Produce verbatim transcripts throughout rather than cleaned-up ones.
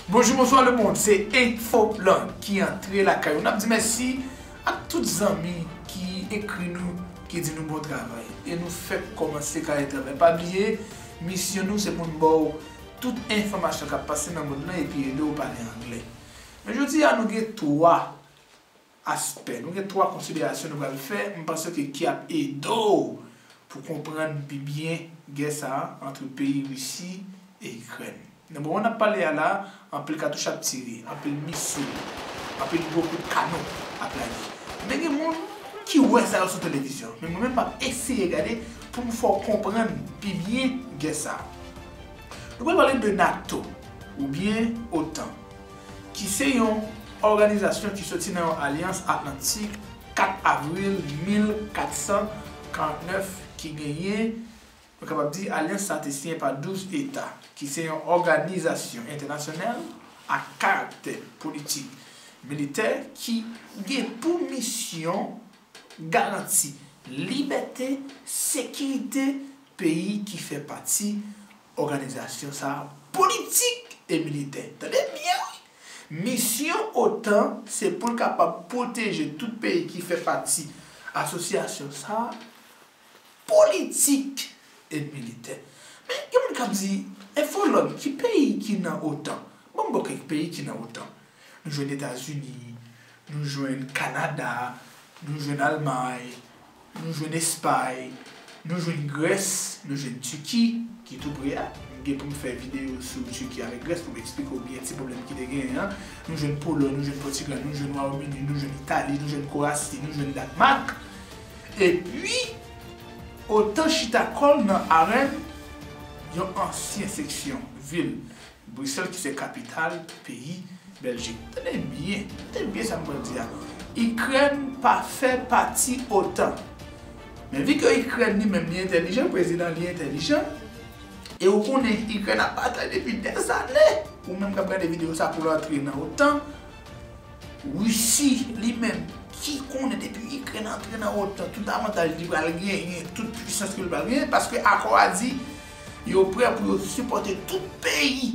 Bonjou, bonswa lemonn, se Infoland ki antre lakay ou. N ap di mèsi ak tout zanmi ki ekri nou, ki di nou bon travay. E nou fèk kòmanse kare travay. Pa bliye, misyon nou se pou n ba w tout enfòmasyon k ap pase nan mond lan epi ede w pale anglè. Men jodi a, nou gen twa aspè, nou gen twa konsiderasyon nou pral fè, m panse ke ki ap ede w pou konprann pi byen gè sa a ant peyi Risi e Ikrèn. Nan moman n ap pale a la, anpil katouch ap tire, anpil misil, anpil gwo kout kanon ap lage. Men gen moun ki wè sa yo sou televizyon, men mwen menm m ap eseye gade pou m fè w konprann pi byen gè sa a. Nou pral pale de NATO, oubyen OTAN, ki se yon òganizasyon ki soti nan yon alyans atlantik kat avril mil kat san karant nèf ki genyen, nou kapab di alyans sa a te siyen pa douz eta, ki se yon òganizasyon entènasyonal ak karaktè politik, militè ki gen pou misyon garanti libète, sekirite peyi ki fè pati òganizasyon sa a politik e militè. Tande byen wi! Misyon OTAN se pou l kapab pwoteje tout peyi ki fè pati asosyasyon sa a politik e militè. Men gen moun k ap di, Infoland, ki peyi ki nan OTAN? Ban m ba w kèk peyi ki nan OTAN. Nou jwenn Etazini, nou jwenn Kanada, nou jwenn Almay, nou jwenn Espay, nou jwenn Grès, nou jwenn Tiki, ki tou pre a. M gen pou m fè videyo sou Tiki avèk Grès pou m eksplike w byen ti pwoblèm ki te genyen an. Nou jwenn Polòy, nou jwenn Pòtigal, nou jwenn Wayòm Ini, nou jwenn Itali, nou jwenn Krowasi, nou jwenn Dànmak. Epi, OTAN chita kò l nan Arèn, yon ansyen seksyon vil Brisèl ki se kapital peyi Bèljik. Tande byen, tande byen sa m pral di a. Ikrèn pa fè pati OTAN. Men vi ke Ikrèn li menm li entèlijan, prezidan li entèlijan, e ou konnen Ikrèn ap batay depi dèzane. Ou menm k ap gade videyo sa pou l antre nan OTAN, Risi li menm, ki konnen depi Ikrèn antre nan OTAN, tout avantaj li pral genyen, tout pwisans ke l pral genyen, paske akò a di yo prè pou yo sipòte tout peyi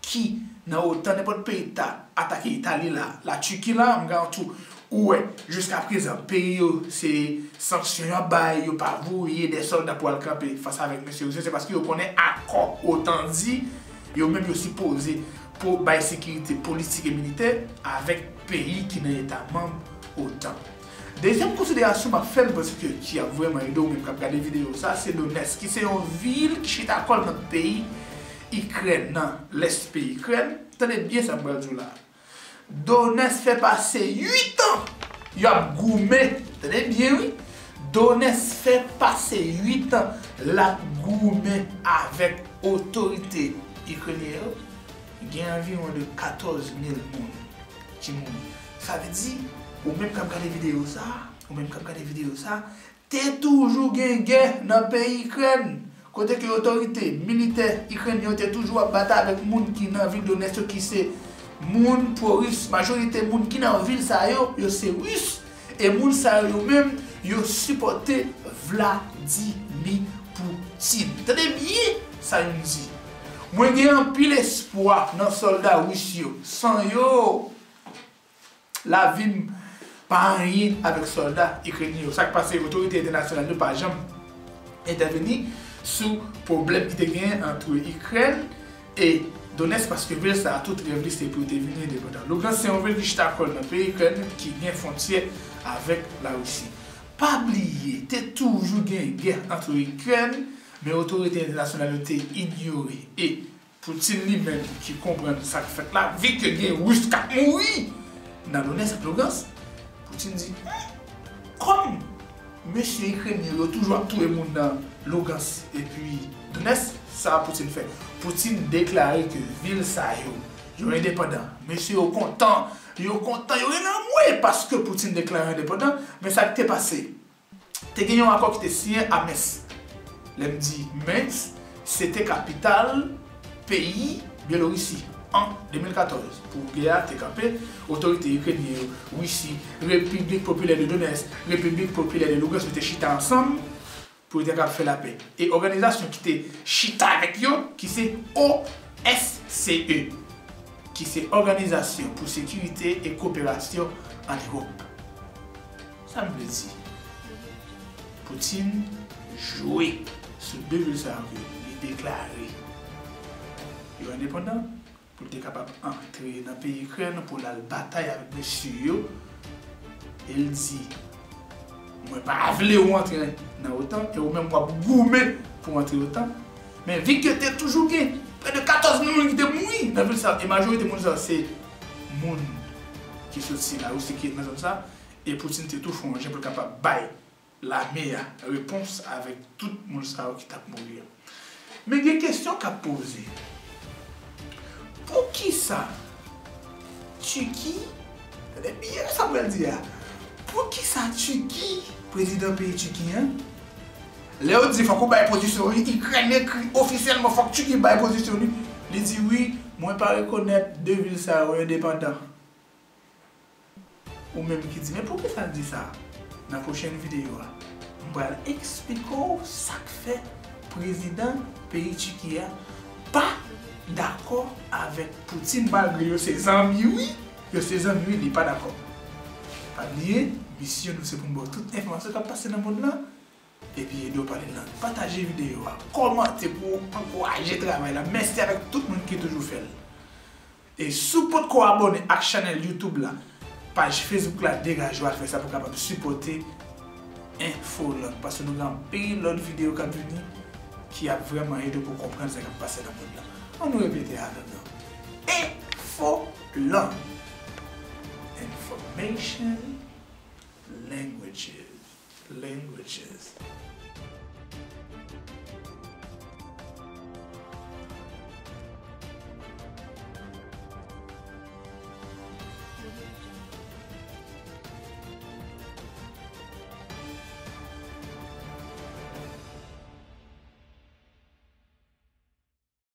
ki nan OTAN, nenpòt peyi ta atake Itali la, la Tiki la, m garanti w, ou wè, jiskaprezan, peyi yo, se sanksyon y ap bay, yo pa voye de sòlda pou al kanpe fas avèk mesye Risi yo, se paske yo konnen akò OTAN di, yo menm yo sipoze pou bay sekirite politik e militè avèk peyi ki nan eta manm OTAN. Dezyèm konsiderasyon m ap fè, m panse ke ki ap vrèman ede w menm k ap gade videyo sa, se Donetsk, ki se yon vil ki chita kò l nan peyi Ikrèn, nan lès peyi Ikrèn. Tande byen sa m pral di w la. Donetsk fè pase uit an y ap goumen. Tande byen wi. Donetsk fè pase uit an l ap goumen avèk otorite ikrenyen yo. Gen anviwon de katòz mil moun ki mouri. Sa vle di, ou menm k ap gade videyo sa, ou menm k ap gade videyo sa, te toujou gen gè nan peyi Ikrèn, kote ke otorite militè ikrenyen yo te toujou ap batay avèk moun ki nan vil Donetsk yo, ki se moun pwo-ris. Majorite moun ki nan vil sa yo, yo se ris. E moun sa yo, yo menm, yo sipòte Vladimir Putin. Tande byen sa yo di. Mwen gen anpil espwa nan sòlda ris yo. San yo, lavi m pa anyen avèk sòlda ikrenyen yo. Sa k pase, otorite entènasyonal yo pa janm entèveni sou pwoblèm ki te genyen ant Ikrèn e Donetsk, paske vil sa a, tout rèv li se pou yo te vin endepandan. Lugansk se yon vil ki chita kò l nan peyi Ikrèn ki gen fwontyè avèk Larisi. Pa bliye, te toujou gen gè ant Ikrèn, men otorite entènasyonal yo te inyore. E Putin li menm ki konprann sa k fèt la, vi ke gen ris k ap mouri nan Donetsk ak Lugansk, Putin di, hmm, kòm mesye ikrenyen yo toujou ap touye moun nan Lugansk epi Donetsk, sa Putin fè. Putin deklare ke vil sa yo, yo endepandan. Mesye yo kontan, yo kontan, yo rele anmwe paske Putin deklare endepandan, men sa k te pase. Te gen yon akò ki te siyen a Minsk. Lè m di Minsk, se te kapital peyi Byelorisi an de mil katòz. Pou gè a te kanpe, otorite ikrenyen yo, Risi, Repiblik Popilè de Donetsk, Repiblik Popilè de Lugansk, yo te chita ansanm pou yo te kapab fè lapè. E òganizasyon ki te chita avèk yo, ki se O S C E, ki se Òganizasyon pou Sekirite e Koperasyon an Ewòp. Sa m vle di? Putin jwe sou de vil sa yo ke li deklare yo endepandan, pou l te kapab antre nan peyi Ikrèn pou l al batay avèk mesye yo. E l di, mwen pa vle w antre nan OTAN, e ou menm w ap goumen pou w antre OTAN. Men vi ke te toujou gen, prè de katòz mil moun ki te mouri nan vil sa, e majorite moun sa se moun ki soti Larisi ki nan zòn sa, e Putin te tou fè yon jan pou l kapab bay lame a repons avèk tout moun sa yo ki t ap mouri a. Men gen kesyon k ap poze. Poukisa Tiki, tande byen sa m pral di a, poukisa Tiki, prezidan peyi Tiki an, lè yo di fòk ou bay pozisyon li, Ikrèn ekri ofisyèlman fòk Tiki bay pozisyon li, li di wi, mwen pa rekonèt de vil sa yo endepandan. Ou menm ki di, men poukisa l di sa? Nan pwochèn videyo a, m pral eksplike w sa k fè prezidan peyi Tiki a pa dakò avèk Putin, malgre yo se zanmi wi, yo se zanmi wi, li pa dakò. Pa bliye, misyon nou se pou n ba w tout enfòmasyon k ap pase nan mond lan, epi ede w pale lang. Pataje videyo a, kòmante pou w ankouraje travay la. Mèsi avèk tout moun ki toujou fè l. E si w potko abòne ak chanèl YouTube la, paj Facebook la, degaje w al fè sa pou w kapab sipòte Enfolang, paske nou gen anpil lòt videyo k ap vini ki ap vrèman ede w pou w konprann sa k ap pase nan mond lan. Ann nou repete avè m non. Enfolang. Information, languages, languages.